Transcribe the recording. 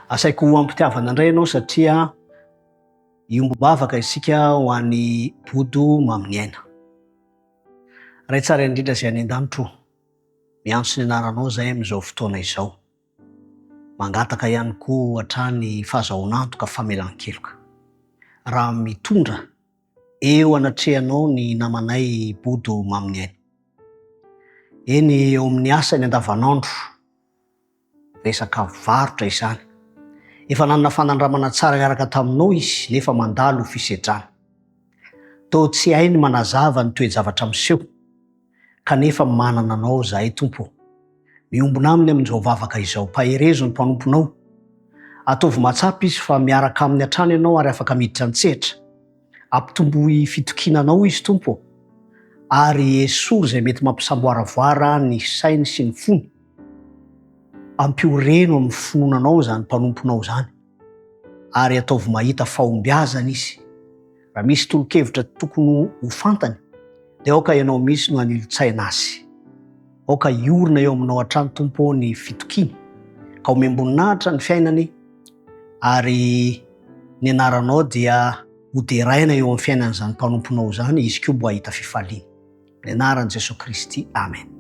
Asaiko ampitiavana indray ianao satria hiombom-bavaka isika ho an'i Bodo Maminiaina. Ray tsara indrindra izay any an-danitra o, miantso ny anaranao izahay amin'izao fotoana izao. Mangataka ihany koa hatrany fahazahoan'antoka famelan-keloka. Raha mitondra eo anatrehanao ny namanay Bodo Maminiaina. Eny eo amin'ny asany andavanandro, resaka varotra izany. Efa nanana fanandramana tsara niaraka taminao izy nefa mandalo fisedrana. Toa tsy hainy manazava ny toe-javatra miseho, kanefa manana Anao izahay Tompo ô. Miombona aminy amin'izao vavaka izao. Mpaherezo ny mpanomponao. Ataovy mahatsapa izy fa miaraka aminy hatrany Ianao ary afaka miditra an-tsehatra. Ampitomboy fitokiana Anao izy Tompo ô, ary esory izay mety mampisamboaravoara ny sainy sy ny fony. Ampioreno amin'ny finoana Anao izany mpanomponao izany, ary ataovy mahita fahombiazana izy. Raha misy tolo-kevitra tokony ho fantany, dia aoka Ianao mihitsy no hanilo-tsaina azy. Aoka hiorina eo aminao hatrany, Tompo ô, ny fitokiany, ka omem-boninahitra ny fiainany, ary ny anaranao dia hoderaina eo amin'ny fiainan'izany mpanomponao izany, izy koa mbo hahita fifaliana. Amin'ny anaran'i Jesoa Kristy, Amen.